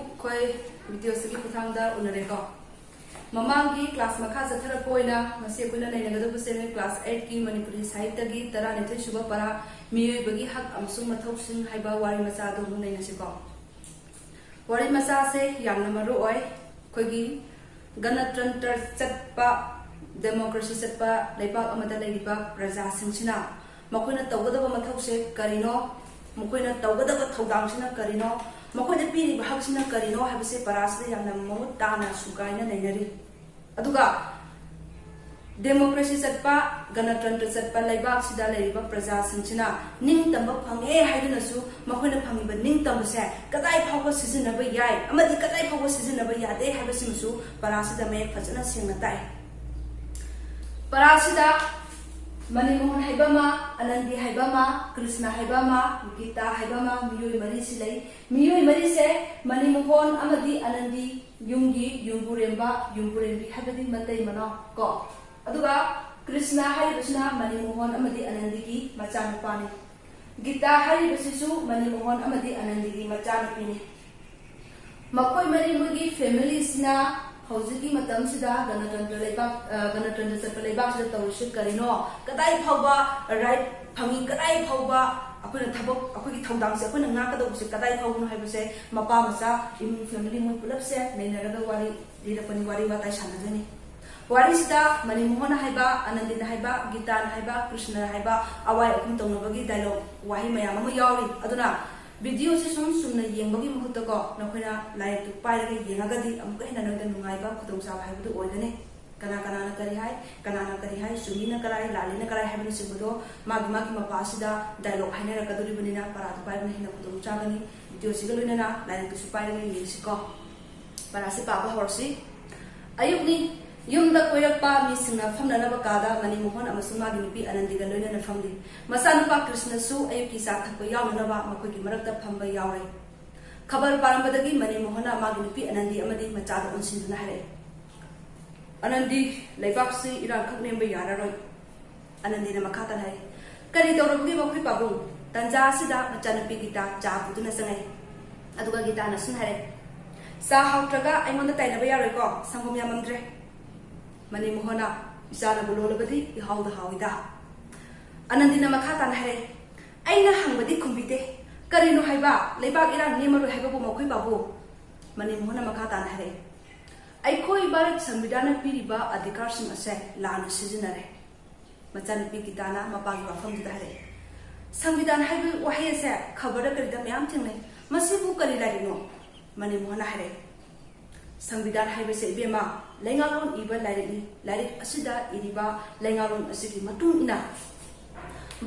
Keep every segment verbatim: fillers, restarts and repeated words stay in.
ꯑꯩꯈꯣꯏ ꯚꯤꯗꯤꯑꯣꯁꯤꯒꯤ ꯈꯨꯠꯊꯥꯡꯗ ꯎꯅꯔꯦꯀꯣ꯫ ꯃꯃꯥꯡꯒꯤ ꯀ꯭ꯂꯥꯁ ꯃꯈꯥ ꯆꯠꯊꯔꯛꯄ ꯑꯣꯏꯅ ꯉꯁꯤ ꯑꯩꯈꯣꯏꯅ ꯅꯩꯅꯒꯗꯧꯕꯁꯦ ꯀ꯭ꯂꯥꯁ ꯑꯩꯠꯀꯤ ꯃꯅꯤꯄꯨꯔꯤ ꯁꯥꯍꯤꯇ꯭ꯌꯒꯤ ꯇꯔꯥꯅꯤꯊꯣꯏ ꯁꯨꯕ ꯄꯔꯥ ꯃꯤꯑꯣꯏꯕꯒꯤ ꯍꯛ ꯑꯃꯁꯨꯡ ꯃꯊꯧꯁꯤꯡ ꯍꯥꯏꯕ ꯋꯥꯔꯤ ꯃꯆꯥ ꯑꯗꯨ ꯑꯃꯨꯛ ꯅꯩꯅꯁꯤꯀꯣ꯫ ꯋꯥꯔꯤ ꯃꯆꯥꯁꯦ ꯌꯥꯝꯅ ꯃꯔꯨ ꯑꯣꯏ꯫ ꯑꯩꯈꯣꯏꯒꯤ ꯒꯅꯇꯟꯇ꯭ꯔ ꯆꯠꯄ, ꯗꯦꯃꯣꯀ꯭ꯔꯦꯁꯤ ꯆꯠꯄ ꯂꯩꯕꯥꯛ ꯑꯃꯗ ꯂꯩꯔꯤꯕ ꯄ꯭ꯔꯖꯥꯁꯤꯡꯁꯤꯅ ꯃꯈꯣꯏꯅ ꯇꯧꯒꯗꯕ ꯃꯊꯧꯁꯦ ꯀꯔꯤꯅꯣ, ꯃꯈꯣꯏꯅ ꯇꯧꯒꯗꯕ ꯊꯧꯗꯥꯡꯁꯤꯅ ꯀꯔꯤꯅꯣ, ꯃꯈꯣꯏꯗ ꯄꯤꯔꯤꯕ ꯍꯛꯁꯤꯅ ꯀꯔꯤꯅꯣ ꯍꯥꯏꯕꯁꯦ ꯄꯔꯥꯁꯤꯗ ꯌꯥꯝꯅ ꯃꯃꯨꯠ ꯇꯥꯅ ꯁꯨꯒꯥꯏꯅ ꯅꯩꯅꯔꯤ꯫ ꯑꯗꯨꯒ ꯗꯦꯃꯣꯀ꯭ꯔꯦꯁꯤ ꯆꯠꯄ, ꯒꯅꯇꯟꯇ꯭ꯔ ꯆꯠꯄ ꯂꯩꯕꯥꯛꯁꯤꯗ ꯂꯩꯔꯤꯕ ꯄ꯭ꯔꯖꯥꯁꯤꯡꯁꯤꯅ ꯅꯤꯡꯇꯝꯕ ꯐꯪꯉꯦ ꯍꯥꯏꯗꯨꯅꯁꯨ ꯃꯈꯣꯏꯅ ꯐꯪꯉꯤꯕ ꯅꯤꯡꯇꯝꯕꯁꯦ ꯀꯗꯥꯏ ꯐꯥꯎꯕ ꯁꯤꯖꯤꯟꯅꯕ ꯌꯥꯏ ꯑꯃꯗꯤ ꯀꯗꯥꯏ ꯐꯥꯎꯕ ꯁꯤꯖꯤꯟꯅꯕ ꯌꯥꯗꯦ ꯍꯥꯏꯕꯁꯤꯃꯁꯨ ꯄꯔꯥꯁꯤꯗ ꯃꯌꯦꯛ ꯐꯖꯅ ꯁꯦꯡꯅ ꯇꯥꯛꯏ꯫ ꯄꯔꯥꯁꯤꯗ ꯃꯅꯤꯃꯣꯍꯟ ꯍꯥꯏꯕ ꯑꯃ, ꯑꯅꯟꯗꯤ ꯍꯥꯏꯕ ꯑꯃ, ꯀ꯭ꯔꯤꯁꯅ ꯍꯥꯏꯕ ꯑꯃ, ꯒꯤꯇꯥ ꯍꯥꯏꯕ ꯑꯃ, ꯃꯤꯑꯣꯏ ꯃꯔꯤꯁꯤ ꯂꯩ꯫ ꯃꯤꯑꯣꯏ ꯃꯔꯤꯁꯦ ꯃꯅꯤꯃꯣꯍꯟ ꯑꯃꯗꯤ ꯑꯅꯟꯗꯤ ꯌꯨꯝꯒꯤ ꯌꯨꯝꯕꯨꯔꯦꯝꯕ, ꯌꯨꯝꯕꯨꯔꯦꯝꯕꯤ ꯍꯥꯏꯕꯗꯤ ꯃꯇꯩ ꯃꯅꯥꯎ ꯀꯣ꯫ ꯑꯗꯨꯒ ꯀ꯭ꯔꯤꯁꯅ ꯍꯥꯏꯔꯤꯕꯁꯤꯅ ꯃꯅꯤꯃꯣꯍꯟ ꯑꯃꯗꯤ ꯑꯅꯟꯗꯤꯒꯤ ꯃꯆꯥꯅꯨꯄꯥꯅꯤ꯫ ꯒꯤꯇꯥ ꯍꯥꯏꯔꯤꯕꯁꯤꯁꯨ ꯃꯅꯤꯃꯣꯍꯟ ꯑꯃꯗꯤ ꯑꯅꯟꯗꯤꯒꯤ ꯃꯆꯥꯅꯨꯄꯤꯅꯤ꯫ ꯃꯈꯣꯏ ꯃꯔꯤ ꯃꯣꯏꯒꯤ ꯐꯦꯃꯤꯂꯤꯁꯤꯅ ꯍꯧꯖꯤꯛꯀꯤ ꯃꯇꯝꯁꯤꯗ ꯒꯅꯇꯟꯇ꯭ꯔ ꯂꯩꯕꯥꯛ, ꯑ, ꯒꯅꯇꯟꯇ꯭ꯔ ꯆꯠꯄ ꯂꯩꯕꯥꯛꯁꯤꯗ ꯇꯧꯔꯤꯁꯤ ꯀꯔꯤꯅꯣ, ꯀꯗꯥꯏ ꯐꯥꯎꯕ ꯔꯥꯏꯠ ꯐꯪꯉꯤ, ꯀꯗꯥꯏ ꯐꯥꯎꯕ ꯑꯩꯈꯣꯏꯅ ꯊꯕꯛ, ꯑꯩꯈꯣꯏꯒꯤ ꯊꯧꯗꯥꯡꯁꯦ ꯑꯩꯈꯣꯏꯅ ꯉꯥꯛꯀꯗꯧꯕꯁꯦ ꯀꯗꯥꯏ ꯐꯥꯎꯕꯅꯣ ꯍꯥꯏꯕꯁꯦ ꯃꯄꯥ ꯃꯆꯥ ꯏꯃꯨꯡ ꯐꯦꯃꯤꯂꯤ ꯃꯣꯏ ꯄꯨꯂꯞꯁꯦ ꯅꯩꯅꯔꯒ ꯋꯥꯔꯤ ꯂꯤꯔꯛꯄꯅꯤ, ꯋꯥꯔꯤ ꯋꯥꯇꯥꯏ ꯁꯥꯟꯅꯗꯣꯏꯅꯤ꯫ ꯋꯥꯔꯤꯁꯤꯗ ꯃꯅꯤꯃꯣꯍꯟꯅ ꯍꯥꯏꯕ, ꯑꯅꯟꯗꯤꯅ ꯍꯥꯏꯕ, ꯒꯤꯇꯥꯅ ꯍꯥꯏꯕ, ꯀ꯭ꯔꯤꯁꯅꯅ ꯍꯥꯏꯕ ꯑꯋꯥꯏ ꯑꯈꯨꯝ ꯇꯧꯅꯕꯒꯤ ꯗꯥꯏꯂꯣꯛ ꯋꯥꯍꯩ ꯃꯌꯥꯝ ꯑꯃ ꯌꯥꯎꯔꯤ꯫ ꯑꯗꯨꯅ ꯚꯤꯗꯤꯑꯣꯁꯤ ꯁꯨꯝ ꯆꯨꯝꯅ ꯌꯦꯡꯕꯒꯤ ꯃꯍꯨꯠꯇꯀꯣ, ꯅꯈꯣꯏꯅ ꯂꯥꯏꯔꯤꯛꯇꯨ ꯄꯥꯏꯔꯒ ꯌꯦꯡꯉꯒꯗꯤ ꯑꯃꯨꯛꯀ ꯍꯦꯟꯅ ꯅꯣꯏꯗ ꯅꯨꯡꯉꯥꯏꯕ ꯈꯨꯗꯣꯡꯆꯥꯕ ꯍꯥꯏꯕꯗꯨ ꯑꯣꯏꯒꯅꯤ꯫ ꯀꯅꯥ ꯀꯅꯥꯅ ꯀꯔꯤ ꯍꯥꯏ, ꯀꯅꯥꯅ ꯀꯔꯤ ꯍꯥꯏ, ꯆꯨꯝꯃꯤꯅ ꯀꯔꯥꯏ, ꯂꯥꯜꯂꯤꯅ ꯀꯔꯥꯏ ꯍꯥꯏꯕꯅꯆꯤꯡꯕꯗꯣ ꯃꯥꯒꯤ ꯃꯥꯒꯤ ꯃꯄꯥꯁꯤꯗ ꯗꯥꯏꯂꯣꯛ ꯍꯥꯏꯅꯔꯛꯀꯗꯧꯔꯤꯕꯅꯤꯅ ꯄꯔꯥꯗꯨ ꯄꯥꯏꯕꯅ ꯍꯦꯟꯅ ꯈꯨꯗꯣꯡ ꯆꯥꯒꯅꯤ꯫ ꯚꯤꯗꯤꯑꯣꯁꯤꯒ ꯂꯣꯏꯅꯅ ꯂꯥꯏꯔꯤꯛꯇꯨꯁꯨ ꯄꯥꯏꯔꯒ ꯌꯦꯡꯁꯤꯀꯣ꯫ ꯄꯔꯥꯁꯤ ꯄꯥꯕ ꯍꯧꯔꯁꯤ꯫ ꯑꯌꯨꯛꯅꯤ꯫ ꯌꯨꯝꯗ ꯀꯣꯏꯔꯛꯄ ꯃꯤꯁꯤꯡꯅ ꯐꯝꯅꯅꯕ ꯀꯥꯗ ꯃꯅꯤꯃꯣꯍꯟ ꯑꯃꯁꯨꯡ ꯃꯥꯒꯤ ꯅꯨꯄꯤ ꯑꯅꯟꯗꯤꯒ ꯂꯣꯏꯅꯅ ꯐꯝꯂꯤ꯫ ꯃꯆꯥꯅꯨꯄꯥ ꯀ꯭ꯔꯤꯁꯅꯁꯨ ꯑꯌꯨꯛꯀꯤ ꯆꯥ ꯊꯛꯄ ꯌꯥꯎꯅꯅꯕ ꯃꯈꯣꯏꯒꯤ ꯃꯔꯛꯇ ꯐꯝꯕ ꯌꯥꯎꯔꯦ꯫ ꯈꯕꯔ ꯄꯥꯔꯝꯕꯗꯒꯤ ꯃꯅꯤꯃꯣꯍꯟꯅ ꯃꯥꯒꯤ ꯅꯨꯄꯤ ꯑꯅꯟꯗꯤ ꯑꯃꯗꯤ ꯃꯆꯥꯗ ꯑꯣꯟꯁꯤꯟꯗꯨꯅ ꯍꯥꯏꯔꯛꯏ, "ꯑꯅꯟꯗꯤ, ꯂꯩꯕꯥꯛꯁꯤ ꯏꯔꯥꯡ ꯈꯛ ꯅꯦꯝꯕ ꯌꯥꯔꯔꯣꯏ꯫" ꯑꯅꯟꯗꯤꯅ ꯃꯈꯥ ꯇꯥꯅ ꯍꯥꯏꯔꯛꯏ, "ꯀꯔꯤ ꯇꯧꯔꯕꯒꯦ ꯃꯈꯣꯏ ꯄꯥꯕꯨꯡ?" ꯇꯟꯖꯥ ꯑꯁꯤꯗ ꯃꯆꯥꯅꯨꯄꯤ ꯒꯤꯇꯥ ꯆꯥ ꯄꯨꯗꯨꯅ ꯆꯪꯉꯛꯏ꯫ ꯑꯗꯨꯒ ꯒꯤꯇꯥꯅ ꯁꯨꯝ ꯍꯥꯏꯔꯛꯏ, ꯆꯥ ꯍꯥꯎꯇ꯭ꯔꯒ ꯑꯩꯉꯣꯟꯗ ꯇꯥꯏꯅꯕ ꯌꯥꯔꯣꯏꯀꯣ, ꯁꯪꯒꯣꯝ ꯌꯥꯝꯃꯝꯗ꯭ꯔꯦ꯫ ꯃꯅꯤ ꯃꯣꯍꯟꯅ, "ꯏꯆꯥꯅꯕꯨ ꯂꯣꯜꯂꯕꯗꯤ ꯏꯍꯥꯎꯗ ꯍꯥꯎꯏꯗ"꯫ ꯑꯅꯟꯗꯤꯅ ꯃꯈꯥ ꯇꯥꯅ ꯍꯥꯏꯔꯛꯏ, "ꯑꯩꯅ ꯍꯪꯕꯗꯤ ꯈꯨꯝꯕꯤꯗꯦ꯫ ꯀꯔꯤꯅꯣ ꯍꯥꯏꯕ? ꯂꯩꯕꯥꯛ ꯏꯔꯥꯡ ꯅꯦꯝꯃꯔꯣꯏ ꯍꯥꯏꯕꯕꯨ ꯃꯈꯣꯏ ꯄꯥꯕꯨ?" ꯃꯅꯤ ꯃꯣꯍꯟꯅ ꯃꯈꯥ ꯇꯥꯅ ꯍꯥꯏꯔꯛꯏ, "ꯑꯩꯈꯣꯏ ꯚꯥꯔꯠ ꯁꯪꯕꯤꯙꯥꯟꯅ ꯄꯤꯔꯤꯕ ꯑꯙꯤꯀꯥꯔꯁꯤꯡ ꯑꯁꯦ ꯂꯥꯟꯅ ꯁꯤꯖꯤꯟꯅꯔꯦ"꯫ ꯃꯆꯥꯅꯨꯄꯤ ꯒꯤꯇꯥꯅ ꯃꯄꯥꯒꯤ ꯋꯥꯐꯝꯗꯨꯗ ꯍꯥꯏꯔꯛꯏ, "ꯁꯪꯕꯤꯙꯥꯟ ꯍꯥꯏꯕ ꯋꯥꯍꯩ ꯑꯁꯦ ꯈꯕꯔꯗ ꯀꯔꯤꯗ ꯃꯌꯥꯝ ꯊꯦꯡꯅꯩ꯫ ꯃꯁꯤꯕꯨ ꯀꯔꯤ ꯂꯥꯏꯔꯤꯛꯅꯣ?" ꯃꯅꯤ ꯃꯣꯍꯟꯅ ꯍꯥꯏꯔꯛꯏ, "ꯁꯪꯕꯤꯙꯥꯟ ꯍꯥꯏꯕꯁꯦ, ꯏꯕꯦꯝꯃ, ꯂꯩꯉꯥꯛꯂꯣꯟ ꯏꯕ ꯂꯥꯏꯔꯤꯛꯅꯤ꯫ ꯂꯥꯏꯔꯤꯛ ꯑꯁꯤꯗ ꯏꯔꯤꯕ ꯂꯩꯉꯥꯛꯂꯣꯟ ꯑꯁꯤꯒꯤ ꯃꯇꯨꯡ ꯏꯟꯅ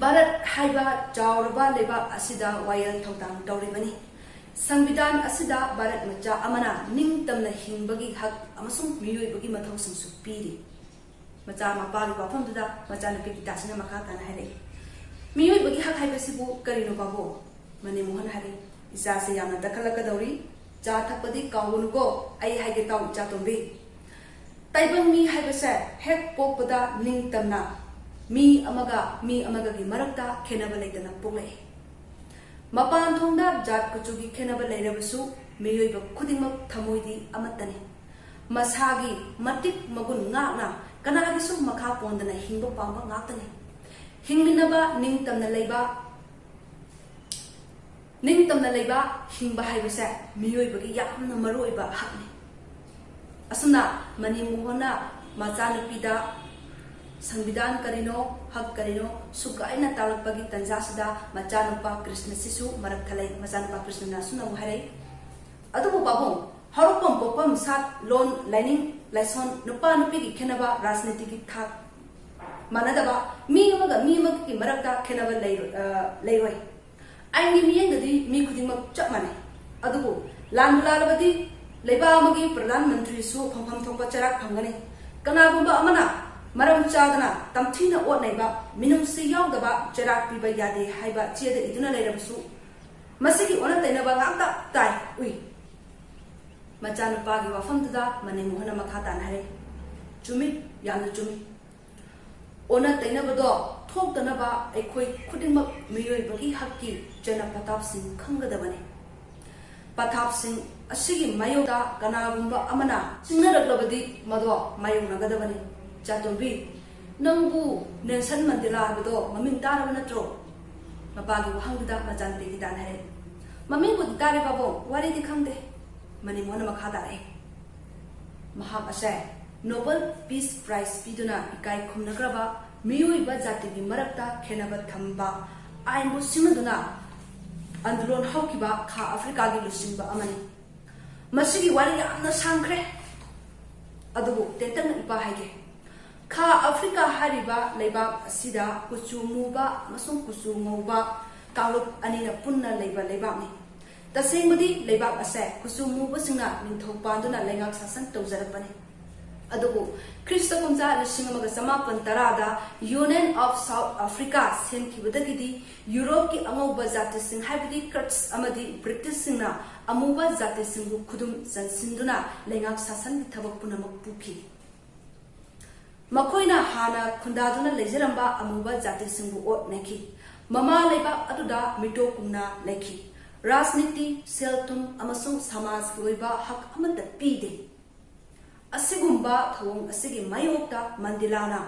ꯚꯥꯔꯠ ꯍꯥꯏꯕ ꯆꯥꯎꯔꯕ ꯂꯩꯕꯥꯛ ꯑꯁꯤꯗ ꯋꯥꯌꯦꯜ ꯊꯧꯗꯥꯡ ꯇꯧꯔꯤꯕꯅꯤ꯫ ꯁꯪꯕꯤꯙꯥꯟ ꯑꯁꯤꯗ ꯚꯥꯔꯠ ꯃꯆꯥ ꯑꯃꯅ ꯅꯤꯡꯇꯝꯅ ꯍꯤꯡꯕꯒꯤ ꯍꯛ ꯑꯃꯁꯨꯡ ꯃꯤꯑꯣꯏꯕꯒꯤ ꯃꯊꯧꯁꯤꯡꯁꯨ ꯄꯤꯔꯤ"꯫ ꯃꯆꯥ ꯃꯄꯥꯒꯤ ꯋꯥꯐꯝꯗꯨꯗ ꯃꯆꯥꯅꯨꯄꯤ ꯒꯤꯇꯥꯁꯤꯅ ꯃꯈꯥ ꯇꯥꯅ ꯍꯥꯏꯔꯛꯏ, "ꯃꯤꯑꯣꯏꯕꯒꯤ ꯍꯛ ꯍꯥꯏꯕꯁꯤꯕꯨ ꯀꯔꯤꯅꯣ, ꯄꯥꯕꯨꯡ?" ꯃꯅꯤ ꯃꯣꯍꯟ ꯍꯥꯏꯔꯛꯏ, "ꯏꯆꯥꯁꯦ ꯌꯥꯝꯅ ꯇꯛꯈꯠꯂꯛꯀꯗꯧꯔꯤ, ꯆꯥ ꯊꯛꯄꯗꯤ ꯀꯥꯎꯒꯅꯨꯀꯣ꯫ ꯑꯩ ꯍꯥꯏꯒꯦ ꯇꯥꯎ, ꯏꯆꯥ ꯇꯣꯝꯕꯤ꯫ ꯇꯥꯏꯕꯪ ꯃꯤ ꯍꯥꯏꯕꯁꯦ ꯍꯦꯛ ꯄꯣꯛꯄꯗ ꯅꯤꯡꯇꯝꯅ ꯃꯤ ꯑꯃꯒ ꯃꯤ ꯑꯃꯒꯒꯤ ꯃꯔꯛꯇ ꯈꯦꯠꯅꯕ ꯂꯩꯇꯅ ꯄꯣꯛꯂꯛꯏ꯫ ꯃꯄꯥꯟ ꯊꯣꯡꯗ ꯖꯥꯠ ꯀꯨꯆꯨꯒꯤ ꯈꯦꯠꯅꯕ ꯂꯩꯔꯕꯁꯨ ꯃꯤꯑꯣꯏꯕ ꯈꯨꯗꯤꯡꯃꯛ ꯊꯃꯣꯏꯗꯤ ꯑꯃꯠꯇꯅꯤ꯫ ꯃꯁꯥꯒꯤ ꯃꯇꯤꯛ ꯃꯒꯨꯟ ꯉꯥꯛꯅ ꯀꯅꯥꯒꯤꯁꯨ ꯃꯈꯥ ꯄꯣꯟꯗꯅ ꯍꯤꯡꯕ ꯄꯥꯝꯕ ꯉꯥꯛꯇꯅꯤ꯫ ꯍꯤꯡꯃꯤꯟꯅꯕ, ꯅꯤꯡꯇꯝꯅ ꯂꯩꯕ, ꯅꯤꯡꯇꯝꯅ ꯂꯩꯕ ꯍꯤꯡꯕ ꯍꯥꯏꯕꯁꯦ ꯃꯤꯑꯣꯏꯕꯒꯤ ꯌꯥꯝꯅ ꯃꯔꯨꯑꯣꯏꯕ ꯍꯛꯅꯤ"꯫ ꯑꯁꯨꯝꯅ ꯃꯅꯤ ꯃꯣꯍꯟꯅ ꯃꯆꯥꯅꯨꯄꯤꯗ ꯁꯪꯕꯤꯙꯥꯟ ꯀꯔꯤꯅꯣ, ꯍꯛ ꯀꯔꯤꯅꯣ ꯁꯨꯒꯥꯏꯅ ꯇꯥꯛꯂꯛꯄꯒꯤ ꯇꯟꯖꯥꯁꯤꯗ ꯃꯆꯥꯅꯨꯄꯥ ꯀ꯭ꯔꯤꯁꯅꯁꯤꯁꯨ ꯃꯔꯛ ꯊꯠꯂꯛꯏ꯫ ꯃꯆꯥꯅꯨꯄꯥ ꯀ꯭ꯔꯤꯁꯅꯅ ꯑꯁꯨꯝꯅ ꯑꯃꯨꯛ ꯍꯥꯏꯔꯛꯏ, "ꯑꯗꯨꯕꯨ ꯄꯥꯕꯨꯡ, ꯍꯧꯔꯛꯐꯝ ꯄꯣꯛꯐꯝ, ꯁꯥꯠ, ꯂꯣꯟ, ꯂꯥꯏꯅꯤꯡ, ꯂꯥꯏꯁꯣꯟ, ꯅꯨꯄꯥ ꯅꯨꯄꯤꯒꯤ ꯈꯦꯠꯅꯕ, ꯔꯥꯖꯅꯤꯇꯤꯒꯤ ꯊꯥꯛ ꯃꯥꯟꯅꯗꯕ, ꯃꯤ ꯑꯃꯒ ꯃꯤ ꯑꯃꯒꯤ ꯃꯔꯛꯇ ꯈꯦꯠꯅꯕ ꯂꯩꯔꯣꯏ, ꯑ, ꯂꯩꯔꯣꯏ꯫ ꯑꯥꯏꯟꯒꯤ ꯃꯤꯠꯌꯦꯡꯗꯗꯤ ꯃꯤ ꯈꯨꯗꯤꯡꯃꯛ ꯆꯞ ꯃꯥꯟꯅꯩ꯫ ꯑꯗꯨꯕꯨ ꯂꯥꯟꯕꯨ ꯂꯥꯜꯂꯕꯗꯤ ꯂꯩꯕꯥꯛ ꯑꯃꯒꯤ ꯄ꯭ꯔꯙꯥꯟ ꯃꯟꯇ꯭ꯔꯤꯁꯨ ꯐꯪꯐꯝ ꯊꯣꯛꯄ ꯆꯩꯔꯥꯛ ꯐꯪꯒꯅꯤ꯫ ꯀꯅꯥꯒꯨꯝꯕ ꯑꯃꯅ ꯃꯔꯝ ꯆꯥꯗꯅ ꯇꯝꯊꯤꯅ ꯑꯣꯠ ꯅꯩꯕ, ꯃꯤꯅꯨꯡꯁꯤ ꯌꯥꯎꯗꯕ ꯆꯩꯔꯥꯛ ꯄꯤꯕ ꯌꯥꯗꯦ ꯍꯥꯏꯕ ꯆꯦꯗ ꯏꯗꯨꯅ ꯂꯩꯔꯕꯁꯨ, ꯃꯁꯤꯒꯤ ꯑꯣꯟꯅ ꯇꯩꯅꯕ ꯉꯥꯛꯇ ꯇꯥꯏ, ꯎꯏ"꯫ ꯃꯆꯥꯅꯨꯄꯥꯒꯤ ꯋꯥꯐꯝꯗꯨꯗ ꯃꯅꯤ ꯃꯣꯍꯟꯅ ꯃꯈꯥ ꯇꯥꯅ ꯍꯥꯏꯔꯛꯏ, "ꯆꯨꯝꯃꯤ, ꯌꯥꯝꯅ ꯆꯨꯝꯃꯤ꯫ ꯑꯣꯟꯅ ꯇꯩꯅꯕꯗꯣ ꯊꯣꯛꯇꯅꯕ ꯑꯩꯈꯣꯏ ꯈꯨꯗꯤꯡꯃꯛ ꯃꯤꯑꯣꯏꯕꯒꯤ ꯍꯛꯀꯤ ꯆꯠꯅ ꯄꯊꯥꯞꯁꯤꯡ ꯈꯪꯒꯗꯕꯅꯤ"꯫ ꯄꯊꯥꯞꯁꯤꯡ ꯑꯁꯤꯒꯤ ꯃꯥꯌꯣꯛꯇ ꯀꯅꯥꯒꯨꯝꯕ ꯑꯃꯅ ꯆꯤꯡꯅꯔꯛꯂꯕꯗꯤ ꯃꯗꯣ ꯃꯥꯌꯣꯛꯅꯒꯗꯕꯅꯤ꯫ ꯆꯥꯇꯣꯝꯕꯤ, ꯅꯪꯕꯨ ꯅꯦꯜꯁꯟ ꯃꯟꯗꯦꯂꯥ ꯍꯥꯏꯕꯗꯣ ꯃꯃꯤꯡ ꯇꯥꯔꯕ ꯅꯠꯇ꯭ꯔꯣ? ꯃꯄꯥꯒꯤ ꯋꯥꯍꯪꯗꯨꯗ ꯃꯆꯥꯅꯨꯄꯤ ꯒꯤꯇꯥꯅ ꯍꯥꯏꯔꯛꯏ꯫ ꯃꯃꯤꯡꯕꯨꯗꯤ ꯇꯥꯔꯦ ꯄꯥꯕꯨꯡ, ꯋꯥꯔꯤꯗꯤ ꯈꯪꯗꯦ꯫ ꯃꯅꯤꯃꯣꯍꯟꯅ ꯃꯈꯥ ꯇꯥꯔꯛꯏ꯫ ꯃꯍꯥꯛ ꯑꯁꯦ ꯅꯣꯕꯦꯜ ꯄꯤꯁ ꯄ꯭ꯔꯥꯏꯖ ꯄꯤꯗꯨꯅ ꯏꯀꯥꯏ ꯈꯨꯝꯅꯈ꯭ꯔꯕ ꯃꯤꯑꯣꯏꯕ ꯖꯥꯇꯤꯒꯤ ꯃꯔꯛꯇ ꯈꯦꯟꯅꯕ ꯊꯝꯕ ꯑꯥꯏꯟꯕꯨ ꯁꯤꯡꯅꯗꯨꯅ ꯑꯟꯗꯣꯂꯣꯟ ꯍꯧꯈꯤꯕ ꯈꯥ ꯑꯐ꯭ꯔꯤꯀꯥꯒꯤ ꯂꯨꯆꯤꯡꯕ ꯑꯃꯅꯤ꯫ ꯃꯁꯤꯒꯤ ꯋꯥꯔꯤ ꯌꯥꯝꯅ ꯁꯥꯡꯈ꯭ꯔꯦ, ꯑꯗꯨꯕꯨ ꯇꯦꯟꯇꯛꯅ ꯏꯄꯥ ꯍꯥꯏꯒꯦ꯫ ꯈꯥ ꯑꯐ꯭ꯔꯤꯀꯥ ꯍꯥꯏꯔꯤꯕ ꯂꯩꯕꯥꯛ ꯑꯁꯤꯗ ꯀꯨꯆꯨ ꯃꯨꯕ ꯑꯃꯁꯨꯡ ꯀꯨꯆꯨ ꯉꯧꯕ ꯀꯥꯡꯂꯨꯞ ꯑꯅꯤꯅ ꯄꯨꯟꯅ ꯂꯩꯕ ꯂꯩꯕꯥꯛꯅꯤ꯫ ꯇꯁꯦꯡꯕꯗꯤ ꯂꯩꯕꯥꯛ ꯑꯁꯦ ꯀꯨꯆꯨ ꯃꯨꯕꯁꯤꯡꯅ ꯅꯤꯡꯊꯧ ꯄꯥꯟꯗꯨꯅ ꯂꯩꯉꯥꯛ ꯁꯥꯁꯟ ꯇꯧꯖꯔꯛꯄꯅꯤ꯫ ꯑꯗꯨꯕꯨ ꯈ꯭ꯔꯤꯁꯇ ꯀꯨꯝꯖꯥ ꯂꯤꯁꯤꯡ ꯑꯃꯒ ꯆꯃꯥꯄꯟ ꯇꯔꯥꯗ Union of South Africa ꯁꯦꯝꯈꯤꯕꯗꯒꯤꯗꯤ ꯌꯨꯔꯣꯞꯀꯤ ꯑꯉꯧꯕ ꯖꯥꯇꯤꯁꯤꯡ, ꯍꯥꯏꯕꯗꯤ ꯀꯔꯠꯁ ꯑꯃꯗꯤ ꯕ꯭ꯔꯤꯇꯤꯁꯁꯤꯡꯅ ꯑꯃꯨꯕ ꯖꯥꯇꯤꯁꯤꯡꯕꯨ ꯈꯨꯗꯨꯝ ꯆꯟꯁꯤꯟꯗꯨꯅ ꯂꯩꯉꯥꯛ ꯁꯥꯁꯟꯒꯤ ꯊꯕꯛ ꯄꯨꯝꯅꯃꯛ ꯄꯨꯈꯤ꯫ ꯃꯈꯣꯏꯅ ꯍꯥꯟꯅ ꯈꯨꯟꯗꯥꯗꯨꯅ ꯂꯩꯖꯔꯝꯕ ꯑꯃꯨꯕ ꯖꯥꯇꯤꯁꯤꯡꯕꯨ ꯑꯣꯠ ꯅꯩꯈꯤ꯫ ꯃꯃꯥ ꯂꯩꯕꯥꯛ ꯑꯗꯨꯗ ꯃꯤꯇꯣꯞ ꯀꯨꯝꯅ ꯂꯩꯈꯤ꯫ ꯔꯥꯖꯅꯤꯇꯤ, ꯁꯦꯜ ꯊꯨꯝ ꯑꯃꯁꯨꯡ ꯁꯃꯥꯖꯒꯤ ꯑꯣꯏꯕ ꯍꯛ ꯑꯃꯠꯇ ꯄꯤꯗꯦ꯫ ꯑꯁꯤꯒꯨꯝꯕ ꯊꯧꯑꯣꯡ ꯑꯁꯤꯒꯤ ꯃꯥꯌꯣꯛꯇ ꯃꯟꯗꯦꯂꯥꯅ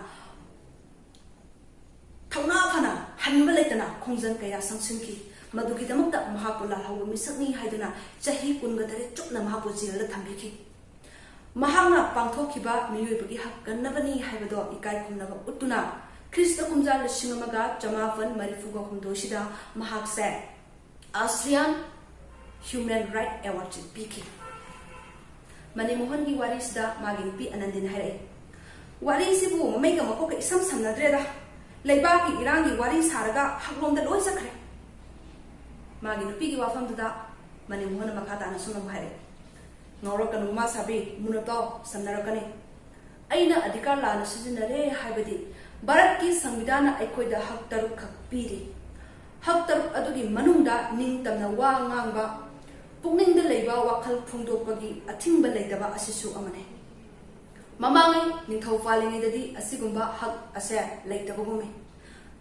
ꯊꯧꯅꯥ ꯐꯅ ꯍꯟꯕ ꯂꯩꯇꯅ ꯈꯣꯡꯖꯪ ꯀꯌꯥ ꯆꯪꯁꯤꯟꯈꯤ꯫ ꯃꯗꯨꯒꯤꯗꯃꯛꯇ ꯃꯍꯥꯛꯄꯨ ꯂꯥꯜꯍꯧꯕ ꯃꯤꯁꯛꯅꯤ ꯍꯥꯏꯗꯨꯅ ꯆꯍꯤ ꯀꯨꯟꯒ ꯇꯔꯦꯠ ꯆꯨꯞꯅ ꯃꯍꯥꯛꯄꯨ ꯖꯦꯜꯗ ꯊꯝꯕꯤꯈꯤ꯫ ꯃꯍꯥꯛꯅ ꯄꯥꯡꯊꯣꯛꯈꯤꯕ ꯃꯤꯑꯣꯏꯕꯒꯤ ꯍꯛ ꯀꯟꯅꯕꯅꯤ ꯍꯥꯏꯕꯗꯣ ꯏꯀꯥꯏ ꯈꯨꯝꯅꯕ ꯎꯠꯇꯨꯅ ꯈ꯭ꯔꯤꯁꯇ ꯀꯨꯝꯖꯥ ꯂꯤꯁꯤꯡ ꯑꯃꯒ ꯆꯃꯥꯄꯟ ꯃꯔꯤꯐꯨꯒ ꯍꯨꯝꯗꯣꯏꯁꯤꯗ ꯃꯍꯥꯛꯁꯦ Austrian Human Right Award ꯄꯤꯈꯤ꯫ ꯃꯅꯤꯃꯣꯍꯟꯒꯤ ꯋꯥꯔꯤꯁꯤꯗ ꯃꯥꯒꯤ ꯅꯨꯄꯤ ꯑꯅꯟꯗꯤꯅ ꯍꯥꯏꯔꯛꯏ, "ꯋꯥꯔꯤꯁꯤꯕꯨ ꯃꯃꯩꯒ ꯃꯀꯣꯛꯀ ꯏꯁꯝ ꯁꯝꯅꯗ꯭ꯔꯦꯗ꯫ ꯂꯩꯕꯥꯛꯀꯤ ꯏꯔꯥꯡꯒꯤ ꯋꯥꯔꯤ ꯁꯥꯔꯒ ꯍꯛꯂꯣꯝꯗ ꯂꯣꯏ ꯆꯠꯈ꯭ꯔꯦ꯫" ꯃꯥꯒꯤ ꯅꯨꯄꯤꯒꯤ ꯋꯥꯐꯝꯗꯨꯗ ꯃꯅꯤꯃꯣꯍꯟꯅ ꯃꯈꯥ ꯇꯥꯅ ꯁꯨꯝꯅ ꯑꯃꯨꯛ ꯍꯥꯏꯔꯛꯏ, "ꯉꯥꯎꯔꯛꯀꯅꯨ ꯃꯃꯥ ꯁꯥꯕꯤ, ꯃꯨꯟꯅ ꯇꯥꯎ, ꯁꯝꯅꯔꯛꯀꯅꯤ꯫ ꯑꯩꯅ ꯑꯙꯤꯀꯥꯔ ꯂꯥꯟꯅ ꯁꯤꯖꯤꯟꯅꯔꯦ ꯍꯥꯏꯕꯗꯤ ꯚꯥꯔꯠꯀꯤ ꯁꯪꯕꯤꯙꯥꯟꯅ ꯑꯩꯈꯣꯏꯗ ꯍꯛ ꯇꯔꯨꯛꯈꯛ ꯄꯤꯔꯤ꯫ ꯍꯛ ꯇꯔꯨꯛ ꯑꯗꯨꯒꯤ ꯃꯅꯨꯡꯗ ꯅꯤꯡꯇꯝꯅ ꯋꯥ ꯉꯥꯡꯕ, ꯄꯨꯛꯅꯤꯡꯗ ꯂꯩꯕ ꯋꯥꯈꯜ ꯐꯣꯡꯗꯣꯛꯄꯒꯤ ꯑꯊꯤꯡꯕ ꯂꯩꯇꯕ ꯑꯁꯤꯁꯨ ꯑꯃꯅꯤ꯫ ꯃꯃꯥꯡꯉꯩ ꯅꯤꯡꯊꯧ ꯄꯥꯜꯂꯤꯉꯩꯗꯗꯤ ꯑꯁꯤꯒꯨꯝꯕ ꯍꯛ ꯑꯁꯦ ꯂꯩꯇꯕꯒꯨꯝꯃꯤ꯫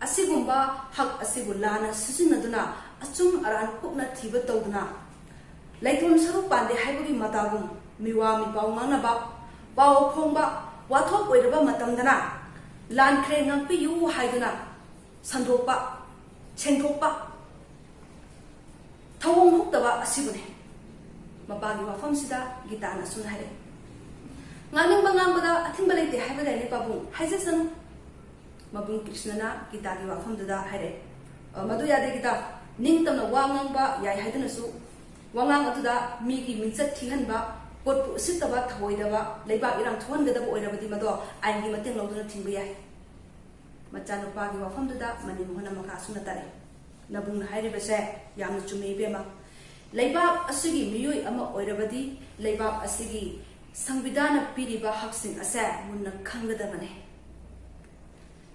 ꯑꯁꯤꯒꯨꯝꯕ ꯍꯛ ꯑꯁꯤꯕꯨ ꯂꯥꯟꯅ ꯁꯤꯖꯤꯟꯅꯗꯨꯅ ꯑꯆꯨꯝ ꯑꯔꯥꯟ ꯀꯨꯞꯅ ꯊꯤꯕ ꯇꯧꯗꯨꯅ ꯂꯩꯇꯣꯟ ꯁꯔꯨ ꯄꯥꯟꯗꯦ ꯍꯥꯏꯕꯒꯤ ꯃꯇꯥꯒꯨꯝ, ꯃꯤꯋꯥ ꯃꯤꯄꯥꯎ ꯉꯥꯡꯅꯕ, ꯄꯥꯎ ꯐꯣꯡꯕ, ꯋꯥꯊꯣꯛ ꯑꯣꯏꯔꯕ ꯃꯇꯝꯗꯅ ꯂꯥꯟꯈ꯭ꯔꯦ ꯉꯥꯛꯄꯤꯌꯨ ꯍꯥꯏꯗꯨꯅ ꯁꯟꯗꯣꯛꯄ, ꯁꯦꯡꯗꯣꯛꯄ, ꯊꯧꯑꯣꯡ ꯍꯨꯛꯇꯕ ꯑꯁꯤꯕꯨꯅꯤ꯫ ꯃꯄꯥꯒꯤ ꯋꯥꯐꯝꯁꯤꯗ ꯒꯤꯇꯥꯅ ꯑꯁꯨꯝꯅ ꯍꯥꯏꯔꯛꯏ, "ꯉꯥꯡꯅꯤꯡꯕ ꯉꯥꯡꯕꯗ ꯑꯊꯤꯡꯕ ꯂꯩꯇꯦ ꯍꯥꯏꯕꯗꯥꯏꯅꯦ ꯄꯥꯕꯨꯡ? ꯍꯥꯏꯖꯁꯅꯨ꯫" ꯃꯕꯨꯡ ꯀ꯭ꯔꯤꯁꯅꯅ ꯒꯤꯇꯥꯒꯤ ꯋꯥꯐꯝꯗꯨꯗ ꯍꯥꯏꯔꯛꯑꯦ, "ꯑ, ꯃꯗꯨ ꯌꯥꯗꯦ ꯒꯤꯇꯥ꯫ ꯅꯤꯡꯇꯝꯅ ꯋꯥ ꯉꯥꯡꯕ ꯌꯥꯏ ꯍꯥꯏꯗꯨꯅꯁꯨ ꯋꯥꯉꯥꯡ ꯑꯗꯨꯗ ꯃꯤꯒꯤ ꯃꯤꯡꯆꯠ ꯊꯤꯍꯟꯕ, ꯀꯣꯔꯠꯄꯨ ꯎꯁꯤꯠꯇꯕ, ꯊꯧꯑꯣꯏꯗꯕ, ꯂꯩꯕꯥꯛ ꯏꯔꯥꯡ ꯊꯣꯛꯍꯟꯒꯗꯕ ꯑꯣꯏꯔꯕꯗꯤ ꯃꯗꯣ ꯑꯥꯏꯟꯒꯤ ꯃꯇꯦꯡ ꯂꯧꯗꯨꯅ ꯊꯤꯡꯕ ꯌꯥꯏ꯫" ꯃꯆꯥꯅꯨꯄꯥꯒꯤ ꯋꯥꯐꯝꯗꯨꯗ ꯃꯅꯤꯃꯣꯍꯟꯅ ꯃꯈꯥ ꯑꯁꯨꯝꯅ ꯇꯥꯔꯛꯏ, "ꯅꯕꯨꯡꯅ ꯍꯥꯏꯔꯤꯕꯁꯦ ꯌꯥꯝꯅ ꯆꯨꯝꯃꯦ ꯏꯕꯦꯝꯃ꯫ ꯂꯩꯕꯥꯛ ꯑꯁꯤꯒꯤ ꯃꯤꯑꯣꯏ ꯑꯃ ꯑꯣꯏꯔꯕꯗꯤ ꯂꯩꯕꯥꯛ ꯑꯁꯤꯒꯤ ꯁꯪꯕꯤꯙꯥꯟꯅ ꯄꯤꯔꯤꯕ ꯍꯛꯁꯤꯡ ꯑꯁꯦ ꯃꯨꯟꯅ ꯈꯪꯒꯗꯕꯅꯦ꯫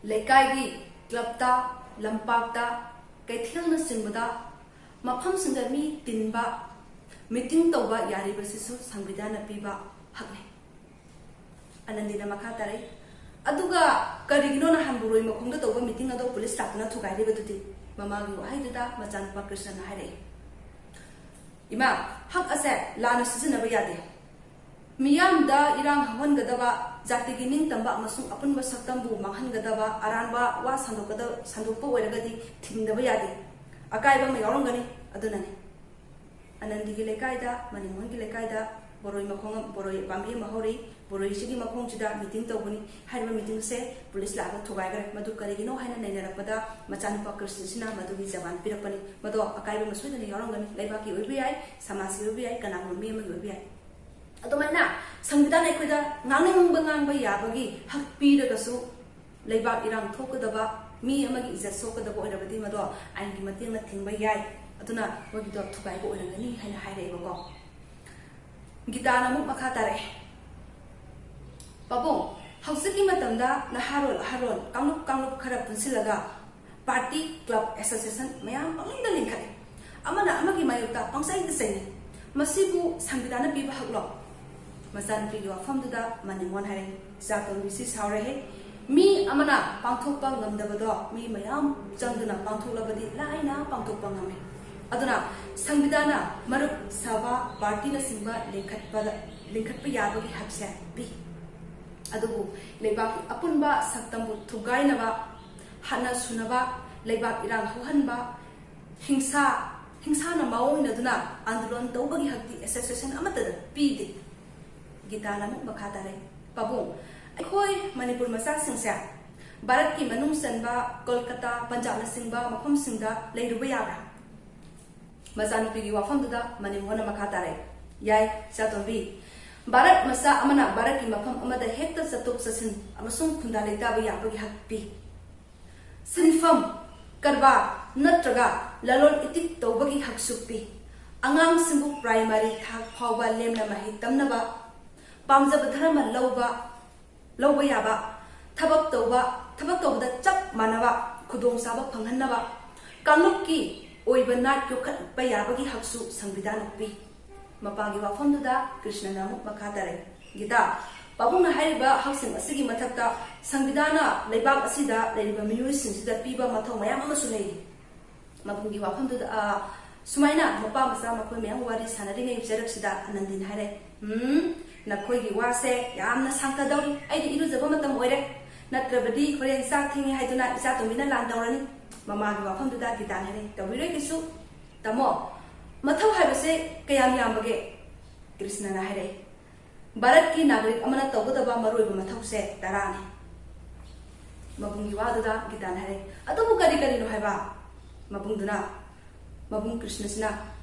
ꯂꯩꯀꯥꯏꯒꯤ ꯀ꯭ꯂꯕꯇ, ꯂꯝꯄꯥꯛꯇ, ꯀꯩꯊꯦꯜꯅꯆꯤꯡꯕꯗ ꯃꯐꯝꯁꯤꯡꯗ ꯃꯤ ꯇꯤꯟꯕ, ꯃꯤꯇꯤꯡ ꯇꯧꯕ ꯌꯥꯔꯤꯕꯁꯤꯁꯨ ꯁꯪꯕꯤꯙꯥꯟꯅ ꯄꯤꯕ ꯍꯛꯅꯤ꯫" ꯑꯅꯟꯗꯤꯅ ꯃꯈꯥ ꯇꯥꯔꯛꯏ, "ꯑꯗꯨꯒ ꯀꯔꯤꯒꯤꯅꯣ ꯅꯍꯥꯟ ꯕꯣꯔꯣꯏ ꯃꯈꯣꯡꯗ ꯇꯧꯕ ꯃꯤꯇꯤꯡ ꯑꯗꯣ ꯄꯨꯂꯤꯁ ꯂꯥꯛꯇꯨꯅ ꯊꯨꯒꯥꯏꯔꯤꯕꯗꯨꯗꯤ?" ꯃꯃꯥꯒꯤ ꯋꯥꯍꯩꯗꯨꯗ ꯃꯆꯥꯅꯨꯄꯥ ꯀ꯭ꯔꯤꯁꯅꯅ ꯍꯥꯏꯔꯛꯏ, "ꯏꯃꯥ, ꯍꯛ ꯑꯁꯦ ꯂꯥꯟꯅ ꯁꯤꯖꯤꯟꯅꯕ ꯌꯥꯗꯦ꯫ ꯃꯤꯌꯥꯝꯗ ꯏꯔꯥꯡ ꯍꯧꯍꯟꯒꯗꯕ, ꯖꯥꯇꯤꯒꯤ ꯅꯤꯡꯇꯝꯕ ꯑꯃꯁꯨꯡ ꯑꯄꯨꯟꯕ ꯁꯛꯇꯝꯕꯨ ꯃꯥꯡꯍꯟꯒꯗꯕ ꯑꯔꯥꯟꯕ ꯋꯥ ꯁꯟꯗꯣꯛꯀꯗ-, ꯁꯟꯗꯣꯛꯄ ꯑꯣꯏꯔꯒꯗꯤ ꯊꯤꯡꯗꯕ ꯌꯥꯗꯦ꯫ ꯑꯀꯥꯏꯕ ꯑꯃ ꯌꯥꯎꯔꯝꯒꯅꯤ, ꯑꯗꯨꯅꯅꯤ꯫" ꯑꯅꯟꯗꯤꯒꯤ ꯂꯩꯀꯥꯏꯗ, ꯃꯅꯤꯃꯣꯍꯟꯒꯤ ꯂꯩꯀꯥꯏꯗ ꯕꯣꯔꯣꯏ ꯃꯈꯣꯡ ꯑꯃ, ꯕꯣꯔꯣꯏ ꯄꯥꯝꯕꯤ ꯑꯃ ꯍꯧꯔꯤ꯫ ꯕꯣꯔꯣꯏꯁꯤꯒꯤ ꯃꯈꯣꯡꯁꯤꯗ ꯃꯤꯇꯤꯡ ꯇꯧꯕꯅꯤ꯫ ꯍꯥꯏꯔꯤꯕ ꯃꯤꯇꯤꯡꯁꯦ ꯄꯨꯂꯤꯁ ꯂꯥꯛꯑꯒ ꯊꯨꯒꯥꯏꯈ꯭ꯔꯦ꯫ ꯃꯗꯨ ꯀꯔꯤꯒꯤꯅꯣ ꯍꯥꯏꯅ ꯅꯩꯅꯔꯛꯄꯗ ꯃꯆꯥꯅꯨꯄꯥ ꯀ꯭ꯔꯤꯁꯅꯁꯤꯅ ꯃꯗꯨꯒꯤ ꯖꯕꯥꯟ ꯄꯤꯔꯛꯄꯅꯤ꯫ ꯃꯗꯣ ꯑꯀꯥꯏꯕ ꯑꯃ ꯁꯣꯏꯗꯅ ꯌꯥꯎꯔꯝꯒꯅꯤ꯫ ꯂꯩꯕꯥꯛꯀꯤ ꯑꯣꯏꯕ ꯌꯥꯏ, ꯁꯃꯥꯖꯀꯤ ꯑꯣꯏꯕ ꯌꯥꯏ, ꯀꯅꯥꯒꯨꯝꯕ ꯃꯤ ꯑꯃꯒꯤ ꯑꯣꯏꯕ ꯌꯥꯏ꯫ ꯑꯗꯨꯃꯥꯏꯅ ꯁꯪꯕꯤꯙꯥꯟ ꯑꯩꯈꯣꯏꯗ ꯉꯥꯡꯅꯤꯡꯕ ꯉꯥꯡꯕ ꯌꯥꯕꯒꯤ ꯍꯛ ꯄꯤꯔꯒꯁꯨ, ꯂꯩꯕꯥꯛ ꯏꯔꯥꯡ ꯊꯣꯛꯀꯗꯕ, ꯃꯤ ꯑꯃꯒꯤ ꯏꯖꯠ ꯁꯣꯛꯀꯗꯕ ꯑꯣꯏꯔꯕꯗꯤ ꯃꯗꯣ ꯑꯥꯏꯟꯒꯤ ꯃꯇꯦꯡꯅ ꯊꯤꯡꯕ ꯌꯥꯏ꯫ ꯑꯗꯨꯅ ꯃꯣꯏꯒꯤꯗꯣ ꯊꯨꯒꯥꯏꯕ ꯑꯣꯏꯔꯝꯒꯅꯤ ꯍꯥꯏꯅ ꯍꯥꯏꯔꯛꯑꯦꯕꯀꯣ꯫ ꯒꯤꯇꯥꯅ ꯑꯃꯨꯛ ꯃꯈꯥ ꯇꯥꯔꯛꯑꯦ, "ꯄꯥꯕꯨꯡ, ꯍꯧꯖꯤꯛꯀꯤ ꯃꯇꯝꯗ ꯅꯍꯥꯔꯣꯜ ꯑꯍꯜꯔꯣꯜ ꯀꯥꯡꯂꯨꯞ ꯀꯥꯡꯂꯨꯞ ꯈꯔ ꯄꯨꯟꯁꯤꯜꯂꯒ ꯄꯥꯔꯇꯤ, ꯀ꯭ꯂꯕ, ꯑꯦꯁꯣꯁꯤꯌꯦꯁꯟ ꯃꯌꯥꯝ ꯄꯪꯂꯤꯡꯗ ꯂꯤꯡꯈꯠꯂꯤ꯫ ꯑꯃꯅ ꯑꯃꯒꯤ ꯃꯥꯌꯣꯛꯇ ꯄꯪꯆꯩꯗ ꯆꯩꯅꯩ꯫ ꯃꯁꯤꯕꯨ ꯁꯪꯕꯤꯙꯥꯟꯅ ꯄꯤꯕ ꯍꯛꯂꯣ?" ꯃꯆꯥꯅꯨꯄꯤꯒꯤ ꯋꯥꯐꯝꯗꯨꯗ ꯃꯅꯤꯃꯣꯍꯟ ꯍꯥꯏꯔꯦ, "ꯏꯆꯥꯇꯣꯝꯕꯤꯁꯤ ꯁꯥꯎꯔꯦꯍꯦ꯫ ꯃꯤ ꯑꯃꯅ ꯄꯥꯡꯊꯣꯛꯄ ꯉꯝꯗꯕꯗꯣ ꯃꯤ ꯃꯌꯥꯝ ꯆꯪꯗꯨꯅ ꯄꯥꯡꯊꯣꯛꯂꯕꯗꯤ ꯂꯥꯏꯅ ꯄꯥꯡꯊꯣꯛꯄ ꯉꯝꯃꯤ꯫ ꯑꯗꯨꯅ ꯁꯪꯕꯤꯙꯥꯟꯅ ꯃꯔꯨꯞ, ꯁꯚꯥ, ꯄꯥꯔꯇꯤꯅꯆꯤꯡꯕ ꯂꯤꯡꯈꯠꯄꯗ, ꯂꯤꯡꯈꯠꯄ ꯌꯥꯕꯒꯤ ꯍꯛꯁꯦ ꯄꯤ꯫ ꯑꯗꯨꯕꯨ ꯂꯩꯕꯥꯛꯀꯤ ꯑꯄꯨꯟꯕ ꯁꯛꯇꯝꯕꯨ ꯊꯨꯒꯥꯏꯅꯕ, ꯍꯥꯠꯅ ꯁꯨꯅꯕ, ꯂꯩꯕꯥꯛ ꯏꯔꯥꯡ ꯍꯧꯍꯟꯕ, ꯍꯤꯡꯁꯥ, ꯍꯤꯡꯁꯥꯅ ꯃꯑꯣꯡ ꯏꯟꯅꯗꯨꯅ ꯑꯟꯗꯣꯂꯟ ꯇꯧꯕꯒꯤ ꯍꯛꯇꯤ ꯑꯦꯁꯣꯁꯤꯌꯦꯁꯟ ꯑꯃꯠꯇꯗ ꯄꯤꯗꯦ꯫ ꯒꯤꯇꯥꯅ ꯑꯃꯨꯛ ꯃꯈꯥ ꯇꯥꯔꯛꯏ, "ꯄꯥꯕꯨꯡ, ꯑꯩꯈꯣꯏ ꯃꯅꯤꯄꯨꯔ ꯃꯆꯥꯁꯤꯡꯁꯦ ꯚꯥꯔꯠꯀꯤ ꯃꯅꯨꯡ ꯆꯟꯕ ꯀꯣꯜꯀꯇꯥ, ꯄꯟꯖꯥꯕꯅꯆꯤꯡꯕ ꯃꯐꯝꯁꯤꯡꯗ ꯂꯩꯔꯨꯕ ꯌꯥꯕ꯭ꯔꯥ?" ꯃꯆꯥꯅꯨꯄꯤꯒꯤ ꯋꯥꯐꯝꯗꯨꯗ ꯃꯅꯦꯝꯕꯣꯛꯅ ꯃꯈꯥ ꯇꯥꯔꯛꯏ, "ꯌꯥꯏ, ꯏꯆꯥꯇꯣꯝꯕꯤ꯫ ꯚꯥꯔꯠ ꯃꯆꯥ ꯑꯃꯅ ꯚꯥꯔꯠꯀꯤ ꯃꯐꯝ ꯑꯃꯗ ꯍꯦꯛꯇ ꯆꯠꯊꯣꯛ ꯆꯠꯁꯤꯟ ꯑꯃꯁꯨꯡ ꯈꯨꯟꯗꯥ ꯂꯩꯇꯥꯕ ꯌꯥꯕꯒꯤ ꯍꯛ ꯄꯤ꯫ ꯁꯤꯟꯐꯝ, ꯀꯔꯕꯥꯔ ꯅꯠꯇ꯭ꯔꯒ ꯂꯂꯣꯟ ꯏꯇꯤꯛ ꯇꯧꯕꯒꯤ ꯍꯛꯁꯨ ꯄꯤ꯫ ꯑꯉꯥꯡꯁꯤꯡꯕꯨ ꯄ꯭ꯔꯥꯏꯃꯥꯔꯤ ꯊꯥꯛ ꯐꯥꯎꯕ ꯂꯦꯝꯅ ꯃꯍꯩ ꯇꯝꯅꯕ, ꯄꯥꯝꯖꯕ ꯙꯔꯃ ꯂꯧꯕ, ꯂꯧꯕ ꯌꯥꯕ, ꯊꯕꯛ ꯇꯧꯕ, ꯊꯕꯛ ꯇꯧꯕꯗ ꯆꯞ ꯃꯥꯟꯅꯕ ꯈꯨꯗꯣꯡꯆꯥꯕ ꯐꯪꯍꯟꯅꯕ, ꯀꯥꯡꯂꯨꯞꯀꯤ ꯑꯣꯏꯕ ꯅꯥꯠ ꯌꯣꯛꯈꯠꯄ ꯌꯥꯕꯒꯤ ꯍꯛꯁꯨ ꯁꯪꯕꯤꯙꯥꯟꯅ ꯄꯤ꯫" ꯃꯄꯥꯒꯤ ꯋꯥꯐꯝꯗꯨꯗ ꯀ꯭ꯔꯤꯁꯅꯅ ꯑꯃꯨꯛ ꯃꯈꯥ ꯇꯥꯔꯛꯏ, "ꯒꯤꯇꯥ, ꯄꯥꯕꯨꯡꯅ ꯍꯥꯏꯔꯤꯕ ꯍꯛꯁꯤꯡ ꯑꯁꯤꯒꯤ ꯃꯊꯛꯇ ꯁꯪꯕꯤꯙꯥꯟꯅ ꯂꯩꯕꯥꯛ ꯑꯁꯤꯗ ꯂꯩꯔꯤꯕ ꯃꯤꯑꯣꯏꯁꯤꯡꯁꯤꯗ ꯄꯤꯕ ꯃꯊꯧ ꯃꯌꯥꯝ ꯑꯃꯁꯨ ꯂꯩꯔꯤ꯫" ꯃꯄꯨꯡꯒꯤ ꯋꯥꯐꯝꯗꯨꯗ, ꯑ, ꯁꯨꯃꯥꯏꯅ ꯃꯄꯥ ꯃꯆꯥ ꯃꯈꯣꯏ ꯃꯌꯥꯝ ꯋꯥꯔꯤ ꯁꯥꯟꯅꯔꯤꯉꯩ ꯆꯩꯔꯛꯁꯤꯗ ꯑꯅꯟꯗꯤꯅ ꯍꯥꯏꯔꯦ, "ꯎꯝ, ꯅꯈꯣꯏꯒꯤ ꯋꯥꯁꯦ ꯌꯥꯝꯅ ꯁꯥꯡꯊꯗꯧꯔꯤ꯫ ꯑꯩꯗꯤ ꯏꯔꯨꯖꯕ ꯃꯇꯝ ꯑꯣꯏꯔꯦ꯫ ꯅꯠꯇ꯭ꯔꯕꯗꯤ ꯍꯣꯔꯦꯟ ꯆꯥꯛ ꯊꯦꯡꯉꯦ ꯍꯥꯏꯗꯨꯅ ꯏꯆꯥꯇꯣꯝꯕꯤꯅ ꯂꯥꯟ ꯇꯧꯔꯅꯤ꯫" ꯃꯃꯥꯒꯤ ꯋꯥꯐꯝꯗꯨꯗ ꯒꯤꯇꯥꯅ ꯍꯥꯏꯔꯦ, "ꯇꯧꯕꯤꯔꯣꯏ ꯀꯩꯁꯨ, ꯇꯥꯃꯣ꯫ ꯃꯊꯧ ꯍꯥꯏꯕꯁꯦ ꯀꯌꯥꯝ ꯌꯥꯝꯕꯒꯦ?" ꯀ꯭ꯔꯤꯁꯅꯅ ꯍꯥꯏꯔꯛꯏ, "ꯚꯥꯔꯠꯀꯤ ꯅꯥꯒꯔꯤꯛ ꯑꯃꯅ ꯇꯧꯒꯗꯕ ꯃꯔꯨꯑꯣꯏꯕ ꯃꯊꯧꯁꯦ ꯇꯔꯥꯅꯤ꯫" ꯃꯕꯨꯡꯒꯤ ꯋꯥꯗꯨꯗ ꯒꯤꯇꯥꯅ ꯍꯥꯏꯔꯦ, "ꯑꯗꯨꯕꯨ ꯀꯔꯤ ꯀꯔꯤꯅꯣ ꯍꯥꯏꯕ?" ꯃꯕꯨꯡꯗꯨꯅ, ꯃꯕꯨꯡ ꯀ꯭ꯔꯤꯁꯅꯁꯤꯅ,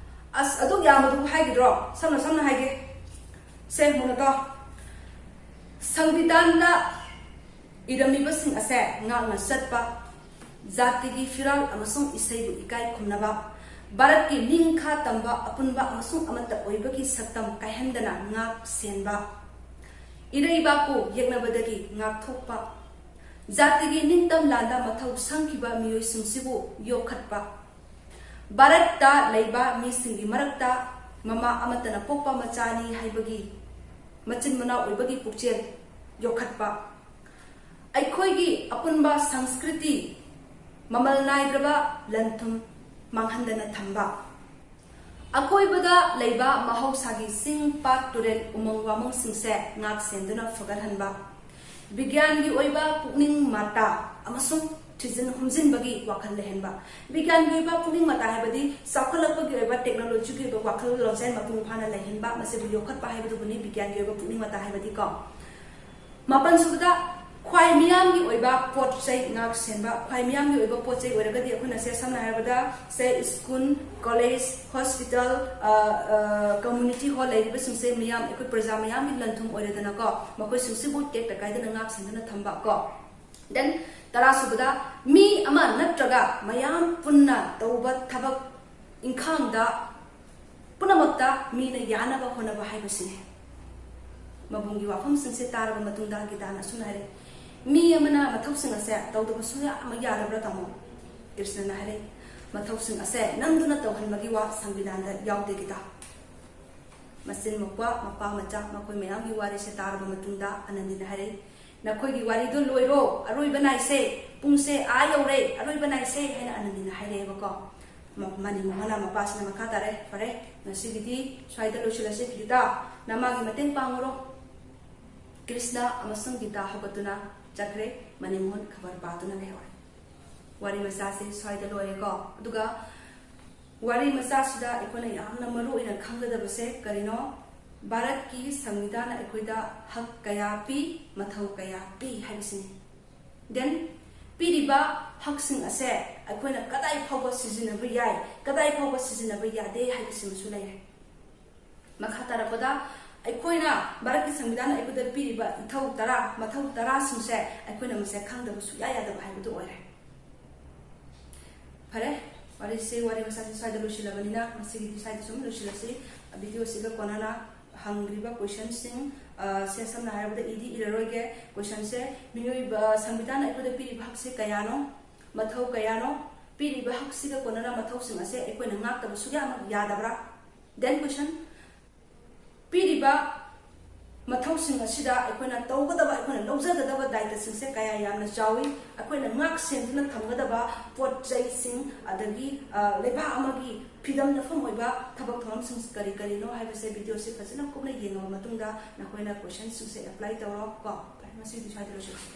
"ꯑꯁ, ꯑꯗꯨꯛ ꯌꯥꯝꯕꯗꯨꯕꯨ ꯍꯥꯏꯒꯗ꯭ꯔꯣ? ꯁꯝꯅ ꯁꯝꯅ ꯍꯥꯏꯒꯦ꯫ ꯁꯦ, ꯃꯨꯟꯅ ꯇꯥꯎ꯫ ꯁꯪꯕꯤꯙꯥꯟꯗ ꯏꯔꯝꯃꯤꯕꯁꯤꯡ ꯑꯁꯦ ꯉꯥꯛꯅ ꯆꯠꯄ, ꯖꯥꯇꯤꯒꯤ ꯐꯤꯔꯥꯜ ꯑꯃꯁꯨꯡ ꯏꯁꯩꯕꯨ ꯏꯀꯥꯏ ꯈꯨꯝꯅꯕ, ꯚꯥꯔꯠꯀꯤ ꯅꯤꯡꯈꯥ ꯇꯝꯕ, ꯑꯄꯨꯟꯕ ꯑꯃꯁꯨꯡ ꯑꯃꯠꯇ ꯑꯣꯏꯕꯒꯤ ꯁꯛꯇꯝ ꯀꯥꯏꯍꯟꯗꯅ ꯉꯥꯛ ꯁꯦꯟꯕ, ꯏꯔꯩꯕꯥꯛꯄꯨ ꯌꯦꯛꯅꯕꯗꯒꯤ ꯉꯥꯛꯊꯣꯛꯄ, ꯖꯥꯇꯤꯒꯤ ꯅꯤꯡꯇꯝ ꯂꯥꯟꯗ ꯃꯊꯧ ꯁꯪꯈꯤꯕ ꯃꯤꯑꯣꯏꯁꯤꯡꯁꯤꯕꯨ ꯌꯣꯛꯈꯠꯄ, ꯚꯥꯔꯠꯇ ꯂꯩꯕ ꯃꯤꯁꯤꯡꯒꯤ ꯃꯔꯛꯇ ꯃꯃꯥ ꯑꯃꯠꯇꯅ ꯄꯣꯛꯄ ꯃꯆꯥꯅꯤ ꯍꯥꯏꯕꯒꯤ ꯃꯆꯤꯟ ꯃꯅꯥꯎ ꯑꯣꯏꯕꯒꯤ ꯄꯨꯛꯆꯦꯜ ꯌꯣꯛꯈꯠꯄ, ꯑꯩꯈꯣꯏꯒꯤ ꯑꯄꯨꯟꯕ ꯁꯪꯁꯀ꯭ꯔꯤꯇꯤ, ꯃꯃꯜ ꯅꯥꯏꯗ꯭ꯔꯕ ꯂꯟ-ꯊꯨꯝ, ꯃꯥꯡꯍꯟꯗꯅ ꯊꯝꯕ, ꯑꯀꯣꯏꯕꯗ ꯂꯩꯕ ꯃꯍꯧꯁꯥꯒꯤ ꯆꯤꯡ, ꯄꯥꯠ, ꯇꯨꯔꯦꯜ, ꯎꯃꯪ ꯋꯥꯃꯪꯁꯤꯡꯁꯦ ꯉꯥꯛ ꯁꯦꯟꯗꯨꯅ ꯐꯒꯠꯍꯟꯕ, ꯕꯤꯒ꯭ꯌꯥꯟꯒꯤ ꯑꯣꯏꯕ ꯄꯨꯛꯅꯤꯡ ꯃꯇꯥ ꯑꯃꯁꯨꯡ ꯊꯤꯖꯤꯟ ꯍꯨꯝꯖꯤꯟꯕꯒꯤ ꯋꯥꯈꯜ ꯂꯩꯍꯟꯕ꯫ ꯕꯤꯒ꯭ꯌꯥꯟꯒꯤ ꯑꯣꯏꯕ ꯄꯨꯛꯅꯤꯡ ꯃꯇꯥ ꯍꯥꯏꯕꯗꯤ ꯆꯥꯎꯈꯠꯂꯛꯄꯒꯤ ꯑꯣꯏꯕ, ꯇꯦꯛꯅꯣꯂꯣꯖꯤꯒꯤ ꯑꯣꯏꯕ ꯋꯥꯈꯜ ꯂꯧꯁꯤꯡ ꯃꯄꯨꯡ ꯐꯥꯅ ꯂꯩꯍꯟꯕ, ꯃꯁꯤꯕꯨ ꯌꯣꯛꯈꯠꯄ ꯍꯥꯏꯕꯗꯨꯕꯨꯅꯤ ꯕꯤꯒ꯭ꯌꯥꯟꯒꯤ ꯑꯣꯏꯕ ꯄꯨꯛꯅꯤꯡ ꯃꯇꯥ ꯍꯥꯏꯕꯗꯤꯀꯣ꯫ ꯃꯥꯄꯟꯁꯨꯕꯗ, ꯈ꯭ꯋꯥꯏ ꯃꯤꯌꯥꯝꯒꯤ ꯑꯣꯏꯕ ꯄꯣꯠ ꯆꯩ ꯉꯥꯛ ꯁꯦꯟꯕ꯫ ꯈ꯭ꯋꯥꯏ ꯃꯤꯌꯥꯝꯒꯤ ꯑꯣꯏꯕ ꯄꯣꯠ ꯆꯩ ꯑꯣꯏꯔꯒꯗꯤ ꯑꯩꯈꯣꯏꯅ ꯁꯦ, ꯁꯝꯅ ꯍꯥꯏꯔꯕꯗ, ꯁꯦ, ꯁ꯭ꯀꯨꯜ, ꯀꯣꯂꯦꯖ, ꯍꯣꯁꯄꯤꯇꯥꯜ, ꯑ, ꯑ, ꯀꯝꯃ꯭ꯌꯨꯅꯤꯇꯤ ꯍꯣꯜ ꯂꯩꯔꯤꯕꯁꯤꯡꯁꯦ ꯃꯤꯌꯥꯝ, ꯑꯩꯈꯣꯏ ꯄ꯭ꯔꯖꯥ ꯃꯌꯥꯝꯒꯤ ꯂꯟꯊꯨꯝ ꯑꯣꯏꯔꯦꯗꯅꯀꯣ, ꯃꯈꯣꯏꯁꯤꯡꯁꯤꯕꯨ ꯇꯦꯛꯇ ꯀꯥꯏꯗꯅ ꯉꯥꯛ ꯁꯦꯟꯗꯨꯅ ꯊꯝꯕ ꯀꯣ꯫ ꯗꯦꯟ, ꯇꯔꯥꯁꯨꯕꯗ, ꯃꯤ ꯑꯃ ꯅꯠꯇ꯭ꯔꯒ ꯃꯌꯥꯝ ꯄꯨꯟꯅ ꯇꯧꯕ ꯊꯕꯛ ꯏꯪꯈꯥꯡꯗ ꯄꯨꯝꯅꯃꯛꯇ ꯃꯤꯅ ꯌꯥꯅꯕ ꯍꯣꯠꯅꯕ ꯍꯥꯏꯕꯁꯤꯅꯤ꯫ ꯃꯕꯨꯡꯒꯤ ꯋꯥꯐꯝꯁꯤꯡꯁꯦ ꯇꯥꯔꯕ ꯃꯇꯨꯡꯗ ꯒꯤꯇꯥꯅ ꯑꯁꯨꯝꯅ ꯍꯥꯏꯔꯦ, "ꯃꯤ ꯑꯃꯅ ꯃꯊꯧꯁꯤꯡ ꯑꯁꯦ ꯇꯧꯗꯕ ꯁꯨꯡꯌꯥ ꯑꯃ ꯌꯥꯗꯕ꯭ꯔꯥ, ꯇꯥꯃꯣ?" ꯀ꯭ꯔꯤꯁꯅꯅ ꯍꯥꯏꯔꯦ, "ꯃꯊꯧꯁꯤꯡ ꯑꯁꯦ ꯅꯝꯗꯨꯅ ꯇꯧꯍꯟꯕꯒꯤ ꯋꯥ ꯁꯪꯕꯤꯙꯥꯟꯗ ꯌꯥꯎꯗꯦ, ꯒꯤꯇꯥ꯫" ꯃꯆꯤꯟ ꯃꯧꯄ꯭ꯋꯥ, ꯃꯄꯥ ꯃꯆꯥ, ꯃꯈꯣꯏ ꯃꯌꯥꯝꯒꯤ ꯋꯥꯔꯤꯁꯦ ꯇꯥꯔꯕ ꯃꯇꯨꯡꯗ ꯑꯅꯟꯗꯤꯅ ꯍꯥꯏꯔꯛꯏ, "ꯅꯈꯣꯏꯒꯤ ꯋꯥꯔꯤꯗꯣ ꯂꯣꯏꯔꯣ, ꯑꯔꯣꯏꯕ ꯅꯥꯏꯁꯦ, ꯄꯨꯡꯁꯦ ꯑꯥ ꯌꯧꯔꯦ, ꯑꯔꯣꯏꯕ ꯅꯥꯏꯁꯦ" ꯍꯥꯏꯅ ꯑꯅꯟꯗꯤꯅ ꯍꯥꯏꯔꯛꯑꯦꯕꯀꯣ꯫ ꯃ-, ꯃꯅꯤ ꯃꯣꯍꯟꯅ ꯃꯄꯥꯁꯤꯅ ꯃꯈꯥ ꯇꯥꯔꯦ, "ꯐꯔꯦ, ꯉꯁꯤꯒꯤꯗꯤ ꯁ꯭ꯋꯥꯏꯗ ꯂꯣꯏꯁꯤꯜꯂꯁꯤ, ꯒꯤꯇꯥ, ꯅꯃꯥꯒꯤ ꯃꯇꯦꯡ ꯄꯥꯡꯉꯨꯔꯣ꯫" ꯀ꯭ꯔꯤꯁꯅ ꯑꯃꯁꯨꯡ ꯒꯤꯇꯥ ꯍꯧꯒꯠꯇꯨꯅ ꯆꯠꯈ꯭ꯔꯦ꯫ ꯃꯅꯤ ꯃꯣꯍꯟ ꯈꯕꯔ ꯄꯥꯗꯨꯅ ꯂꯩꯍꯧꯔꯦ꯫ ꯋꯥꯔꯤ ꯃꯆꯥꯁꯦ ꯁ꯭ꯋꯥꯏꯗ ꯂꯣꯏꯔꯦꯀꯣ꯫ ꯑꯗꯨꯒ ꯋꯥꯔꯤ ꯃꯆꯥꯁꯤꯗ ꯑꯩꯈꯣꯏꯅ ꯌꯥꯝꯅ ꯃꯔꯨ ꯑꯣꯏꯅ ꯈꯪꯒꯗꯕꯁꯦ ꯀꯔꯤꯅꯣ? ꯚꯥꯔꯠꯀꯤ ꯁꯪꯕꯤꯙꯥꯟꯅ ꯑꯩꯈꯣꯏꯗ ꯍꯛ ꯀꯌꯥ ꯄꯤ, ꯃꯊꯧ ꯀꯌꯥ ꯄꯤ ꯍꯥꯏꯕꯁꯤꯅꯤ꯫ ꯗꯦꯟ, ꯄꯤꯔꯤꯕ ꯍꯛꯁꯤꯡ ꯑꯁꯦ ꯑꯩꯈꯣꯏꯅ ꯀꯗꯥꯏ ꯐꯥꯎꯕ ꯁꯤꯖꯤꯟꯅꯕ ꯌꯥꯏ, ꯀꯗꯥꯏ ꯐꯥꯎꯕ ꯁꯤꯖꯤꯟꯅꯕ ꯌꯥꯗꯦ ꯍꯥꯏꯕꯁꯤꯃꯁꯨ ꯂꯩꯔꯦ꯫ ꯃꯈꯥ ꯇꯥꯔꯛꯄꯗ, ꯑꯩꯈꯣꯏꯅ, ꯚꯥꯔꯠꯀꯤ ꯁꯪꯕꯤꯙꯥꯟꯅ ꯑꯩꯈꯣꯏꯗ ꯄꯤꯔꯤꯕ ꯏꯊꯧ ꯇꯔꯥ, ꯃꯊꯧ ꯇꯔꯥꯁꯤꯡꯁꯦ ꯑꯩꯈꯣꯏꯅ ꯃꯁꯦ ꯈꯪꯗꯕ ꯁꯨꯡꯌꯥ ꯌꯥꯗꯕ ꯍꯥꯏꯕꯗꯨ ꯑꯣꯏꯔꯦ꯫ ꯐꯔꯦ, ꯋꯥꯔꯤꯁꯦ, ꯋꯥꯔꯤ ꯃꯆꯥꯁꯦ ꯁ꯭ꯋꯥꯏꯗ ꯂꯣꯏꯁꯤꯜꯂꯕꯅꯤꯅ ꯉꯁꯤꯒꯤꯗꯤ ꯁ꯭ꯋꯥꯏꯗ ꯁꯨꯝ ꯂꯣꯏꯁꯤꯜꯂꯁꯤ꯫ ꯚꯤꯗꯤꯑꯣꯁꯤꯒ ꯀꯣꯟꯅꯅ ꯍꯪꯈ꯭ꯔꯤꯕ ꯀꯣꯏꯁꯟꯁꯤꯡ, ꯑ, ꯁꯦ, ꯁꯝꯅ ꯍꯥꯏꯔꯕꯗ ꯏꯗꯤ ꯏꯔꯔꯣꯏꯒꯦ꯫ ꯀꯣꯏꯁꯟꯁꯦ, ꯃꯤꯑꯣꯏꯕ, ꯁꯪꯕꯤꯙꯥꯟꯅ ꯑꯩꯈꯣꯏꯗ ꯄꯤꯔꯤꯕ ꯍꯛꯁꯦ ꯀꯌꯥꯅꯣ, ꯃꯊꯧ ꯀꯌꯥꯅꯣ, ꯄꯤꯔꯤꯕ ꯍꯛꯁꯤꯒ ꯀꯣꯟꯅꯅ ꯃꯊꯧꯁꯤꯡ ꯑꯁꯦ ꯑꯩꯈꯣꯏꯅ ꯉꯥꯛꯇꯕ ꯁꯨꯡꯌꯥꯃꯛ ꯌꯥꯗꯕ꯭ꯔꯥ? Then question, ꯄꯤꯔꯤꯕ ꯃꯊꯧꯁꯤꯡ ꯑꯁꯤꯗ ꯑꯩꯈꯣꯏꯅ ꯇꯧꯒꯗꯕ, ꯑꯩꯈꯣꯏꯅ ꯂꯧꯖꯒꯗꯕ ꯗꯥꯏꯇꯁꯤꯡꯁꯦ ꯀꯌꯥ ꯌꯥꯝꯅ ꯆꯥꯎꯏ꯫ ꯑꯩꯈꯣꯏꯅ ꯉꯥꯛ ꯁꯦꯟꯗꯨꯅ ꯊꯝꯒꯗꯕ ꯄꯣꯠ ꯆꯩꯁꯤꯡ, ꯑꯗꯒꯤ, ꯑ, ꯂꯩꯕꯥꯛ ꯑꯃꯒꯤ ꯐꯤꯗꯝ ꯂꯧꯐꯝ ꯑꯣꯏꯕ ꯊꯕꯛ ꯊꯧꯔꯝꯁꯤꯡ ꯀꯔꯤ ꯀꯔꯤꯅꯣ ꯍꯥꯏꯕꯁꯦ video ꯁꯦ ꯐꯖꯅ ꯀꯨꯞꯅ ꯌꯦꯡꯉꯕ ꯃꯇꯨꯡꯗ ꯅꯈꯣꯏꯅ question ꯁꯤꯡꯁꯦ apply ꯇꯧꯔꯣ ꯀꯣ꯫ ꯐꯔꯦ, ꯉꯁꯤꯗꯤ ꯁ꯭ꯋꯥꯏꯗ ꯂꯣꯏꯁꯤꯜꯂꯁꯤ꯫